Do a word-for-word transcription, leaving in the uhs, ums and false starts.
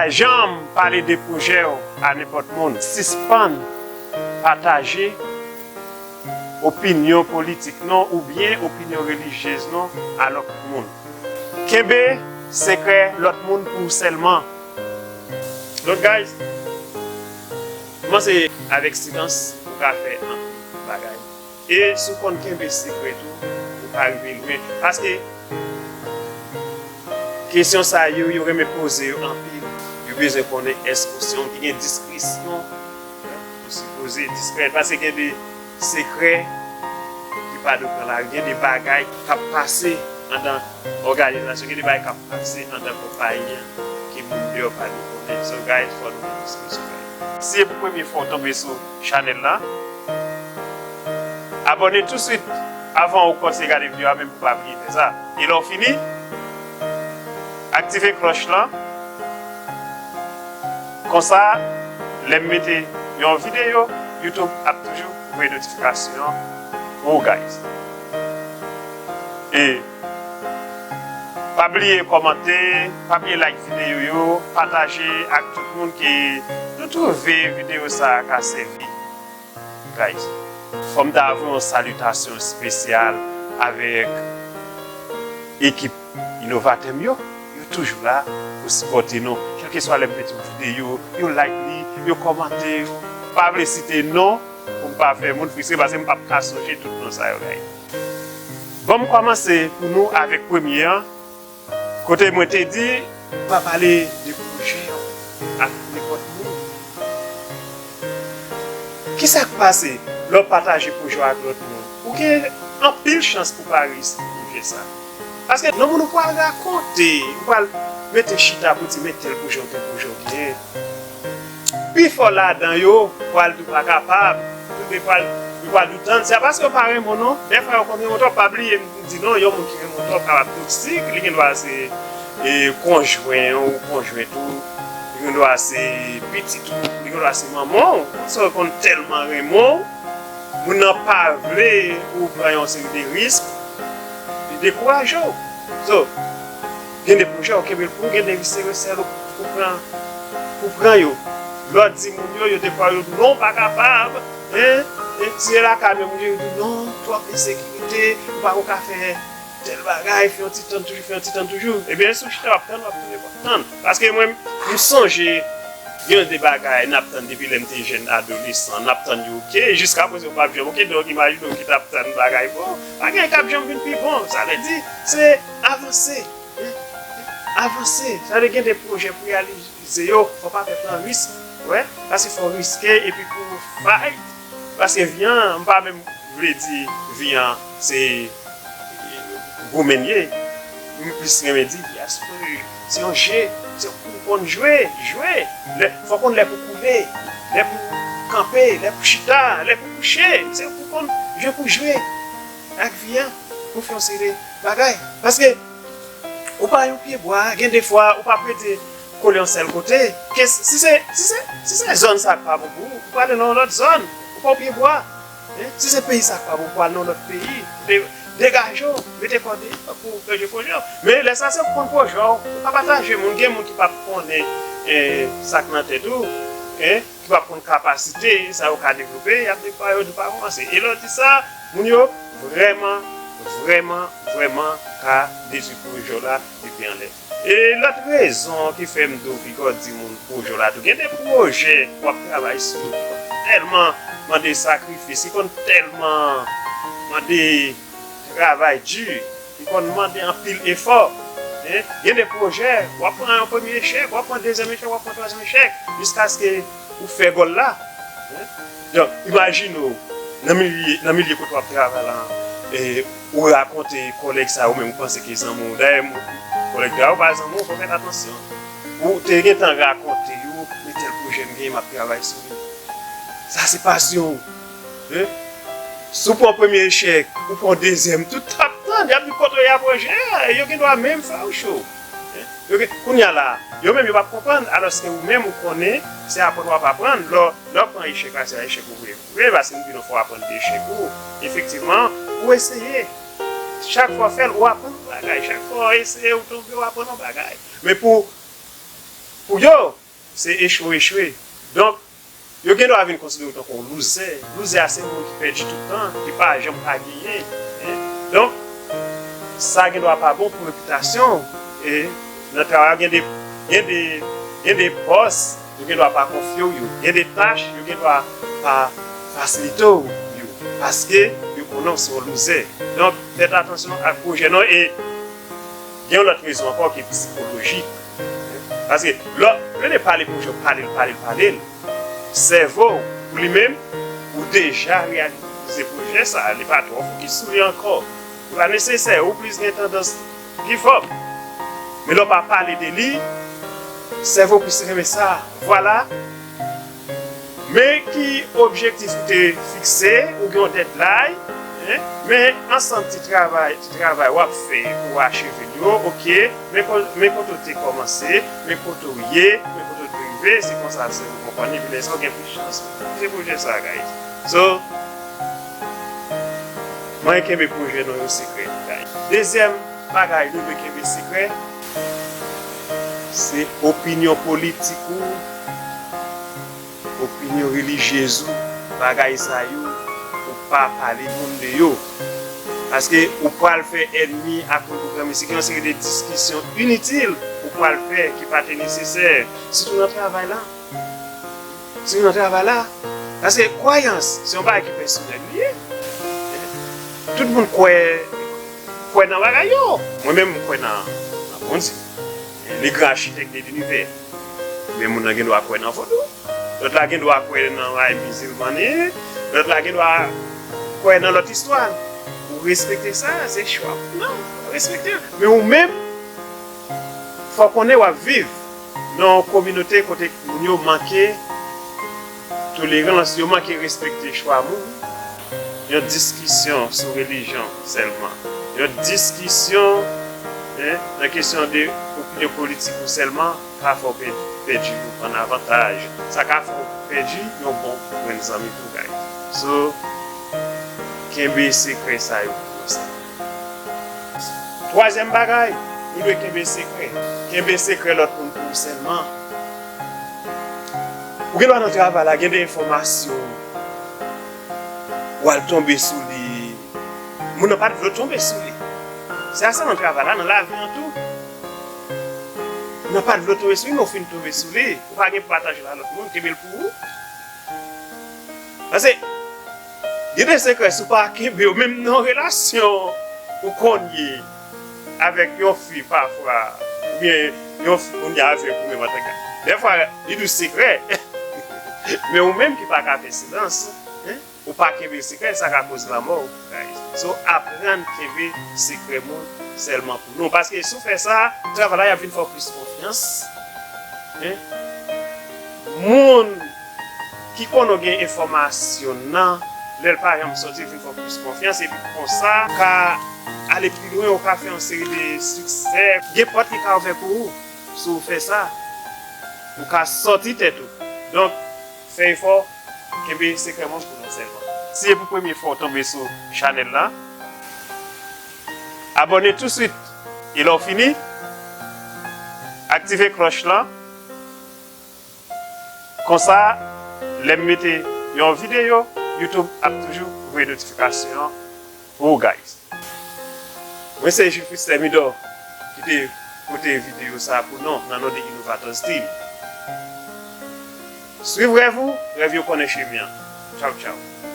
Janm pale de pwojè w a nenpòt moun. Sispann pataje opinyon politik nou oubyen opinyon relijyez nou a lòt moun. Kenbe sekrè lòt moun pou ou sèlman. Donk, guys, kòmanse avèk silans, ou ka fè anpil bagay. E si w konn kenbe sekrè tou, ou ka rive lwen. Paske kesyon sa yo, yo renmen poze yo anpil. Yo bezwen konnen èske w se yon ki gen diskresyon. Ou sipoze diskrè, paske gen de sekrè ki pa dwe pran lari, gen de bagay k ap pase anndan òganizasyon, gen de bagay k ap pase anndan konpayi an ke moun deyò pa dwe konnen. So, guys, fò nou gen diskresyon, guys. Si se pou premye fwa w tonbe sou chanèl la, abòne touswit avan ou kòmanse gade videyo a, menm pou pa bliye fè sa. E lè w fini, aktive klòch lan. Konsa, lè m mete yon videyo, YouTube ap toujou voye notifikasyon pou ou, guys. E pa bliye kòmante, pa bliye like videyo yo, pataje ak tout moun ke nou twouve videyo sa a ka sèvi. Guys, fò m ta voye yon salitasyon espesyal avèk ekip inovatè m yo. Yo toujou la pou sipòte nou. Kèlkeswa lè m mete yon videyo, yo like li, yo kòmante, yo pa vle site non pou m pa fè moun fristre, paske m p ap ka sonje tout non sa yo, guys. Bon, m kòmanse pou nou avèk premye an. Kote mwen te di, pa pale de pwojè w ak nenpòt moun. Kisa k pase lè w pataje pwojè w ak lòt moun? Ou gen anpil chans pou w pa reyisi pwojè sa. Paske nan moun ou pral rakonte, ou pral mete chita pou di, men tèl pwojè w gen, pwojè w gen. Pifò ladan yo pral di w pa kapab, yo pral, yo pral di w tann. Se pa paske yo pa renmen w non. Dèfwa yo konn renmen w twòp, pa bliye m di non, yon moun ki renmen w twòp kapab toksik, li gen dwa se, e, konjwen ou konjwent ou, li gen dwa se pitit ou, li gen dwa se manman w. Paske yo konn tèlman renmen w, moun nan pa vle ou pran yon seri de risk, li dekouraje w. So, gen de pwojè ou kenbe l pou ou, gen de risk se resèl ou, ou pran, ou pran yo. Lè w di moun yo, yo dekouraje w, non, pa kapab, en, e si se lakay menm ou ye, yo di non, twòp ensekirite, ou pa ko ka fè tèl bagay, fè yon ti tann toujou, fè yon ti tann toujou. Ebyen, si w chita w ap tann, w ap tounen w ap tann. Paske mwen, m sonje, gen de bagay n ap tann depi lè m te jèn adolesan, n ap tann yo, oke, jiska prezan yo p ap janm, oke, donk imajine w ki t ap tann bagay bon, pa gen k ap janm vin pi bon, sa vle di, se avanse, avanse, sa vle gen de pwojè pou reyalize yo, fò pa pè pran risk, wè, paske fò riske epi pou fight, paske vi an, m pa menm vle di vi an se goumen l ye. M plis renmen di vi a se, se yon je, se pou w konn jwe, jwe. Lè, fò w konn lè pou w koule, lè pou w kanpe, lè pou w chita, lè pou w kouche. Se pou w konn jwe pou w jwe ak vi a, pou w fè yon seri de bagay. Paske ou pa yon pye bwa, gen de fwa ou p ap rete kole yon sèl kote. Ke si se, si se, si se zòn sa k pa bon pou ou, ou prale nan yon lòt zòn. Ou pa yon pye bwa. En, si se peyi sa k pa bon pou al nan lòt peyi, de, degaje w, mete kò deyò pou w ranje pwojè w. Men lè sa se pou konn pwojè w, ou pa pataje moun, gen moun ki p ap konnen, en, sa k nan tèt ou, en, ki p ap konn kapasite sa yo ka devlope, y ap dekouraje w, di w pa kòmanse. E lè w di sa, moun yo vrèman, vrèman, vrèman ka detwi pwojè w la depi anlè. E lòt rezon ki fè m di w pigòt di moun pwojè w la tou. Gen de pwojè w ap travay sou yo ki konn tèlman mande sakrifis, ki konn tèlman mande travay di, ki konn mande anpil efò. En, gen de pwojè, w ap pran yon premye echèk, w ap pran dezyèm echèk, w ap pran twazyèm echèk, jiskaske ou fè gòl la. En, donk, imajine w, nan milye, nan milye kote w ap travay la, e, ou rakonte kòlèg sa ou menm ou panse ke zanmi w. Dayè, moun, kòlèg sa ou pa zanmi w, fò w fè atansyon. Ou te gentan rakonte yo, men tèl pwojè m genyen, m ap travay sou li. Sa se pasyon w. En? Si w pran premye echèk, ou pran dezyèm, tout ap tann, y ap di kote w ye a pwojè a, yo gen dwa menm fè w cho. En? Yo gen, kounye a la, yo menm yo p ap konprann, alòske ou menm ou konnen, se aprann w ap aprann. Lè w, lè w pran echèk la, se echèk ou vle. Vre, paske m di nou fò w aprann de echèk ou. Efektivman, ou eseye. Chak fwa w fè l, ou aprann yon bagay. Chak fwa w eseye, ou tonbe, ou aprann yon bagay. Men pou, pou yo, Se echwe w echwe. Donk, yo gen dwa vin konsidere w tankou yon louzè. Louzè a se moun ki pèdi tout tan, ki pa janm ka genyen. Donk, sa gen dwa pa bon pou repitasyon w. E nan travay, gen de, gen de, gen de pòs, yo gen dwa pa konfye w yo. Gen de tach, yo gen dwa pa fasilite w yo. Paske yo konnen w se yon louzè. Donk, fèt atansyon ak pwojè nou. E gen yon lòt rezon ankò ki sikolojik. Paske lè, lè w pale pwojè, w pale l, pale l, pale l, sèvo w, pou li menm, ou deja reyalize pwojè sa a, li pa twò fokis sou li ankò. Li pa nesesè, ou plis gen tandans give up. Men lè w pa pale de li, sèvo w plis renmen sa. Vwala. Men ki objektif ou te fikse, ou gen yon deadline, en? Men ansanm ti travay, ti travay w ap fè pou w acheve l yo, oke, men ko-, men kote w te kòmanse, men kote w ye, men kote w te rive, se konsa se ou konprann, epi lè sa w gen plis chans pou rive pwojè sa a, guys. So, mwen kenbe pwojè nou yo sekrè, guys. Dezyèm bagay nou dwe kenbe sekrè, se opinyon politik ou, opinyon relijyez ou, bagay sa yo, ou pa pale moun de yo. Paske ou pral fè ènmi akoz ou pran misye, gen yon seri de diskisyon initil ou pral fè ki pa te nesesè, sitou nan travay la. Sitou nan travay la. Paske kwayans, se yon bagay ki pèsonèl li ye. Tout moun kwè, kwè nan bagay yo. Mwen menm, mwen kwè nan, nan Bondye. Le grand architecte de l'univers. Men moun nan gen dwa kwè nan vodou. Lòt la gen dwa kwè nan bagay mizilmannen. Lòt la gen dwa kwè nan lòt istwa. Ou respekte sa, se chwa moun nan. Ou respekte l. Men ou menm, fò w konnen w ap viv nan yon kominote kote moun yo manke tolerans, yo manke respekte chwa moun. Yon diskisyon sou relijyon sèlman. Yon diskisyon, en, nan kesyon de opinyon politik ou sèlman ka fè w pèdi, pèdi yon bann avantaj. Sa ka fè w pèdi yon bon grenn zanmi tou, guys. So, kenbe sekrè sa yo pou nou sèlman. Twazyèm bagay, nou dwe kenbe sekrè. Kenbe sekrè lòt moun pou ou sèlman. Ou gen dwa nan travay la, gen de enfòmasyon, w al tonbe sou li. Moun nan pa t vle w tonbe sou li. Se a sa nan travay la, nan lavi an tou. Moun nan pa t vle w tonbe sou li, men w fin tonbe sou li. Ou pa gen pou pataje l a lòt moun, kenbe l pou ou. Paske, gen de sekrè, si w pa kenbe yo, menm nan yon relasyon ou konn ye avèk yon fi pafwa, oubyen yon fi konn ye avèk ou menm antanke. Dèfwa, li di w sekrè, men ou menm ki pa ka fè silans, en, ou pa kenbe sekrè, sa ka koz lanmò w, guys. So, aprann kenbe sekrè moun sèlman pou nou. Paske si w fè sa, travay la, y ap vin fè w plis konfyans. En, moun ki konnen w gen enfòmasyon nan, lè l pa janm sòti, vin fè w plis konfyans, epi konsa, w ka ale pi lwen, ou ka fè yon seri de siksè. Gen pòt ki ka ouvè pou ou, si w fè sa. Ou ka sòti tèt ou. Donk, fè efò, kenbe sekrè moun pou nou sèlman. Si se pou premye fwa w tonbe sou chanèl la, abòne touswit. E lè w fini, aktive klòch lan. Konsa, lè m mete yon videyo, YouTube ap toujou voye notifikasyon an pou ou, guys. Mwen se Jules Christ Thermidor ki te pote videyo sa a pou nou nan non de Innovators Team. Swiv rèv ou, rèv yo konnen chemen an. Tchaw, tchaw.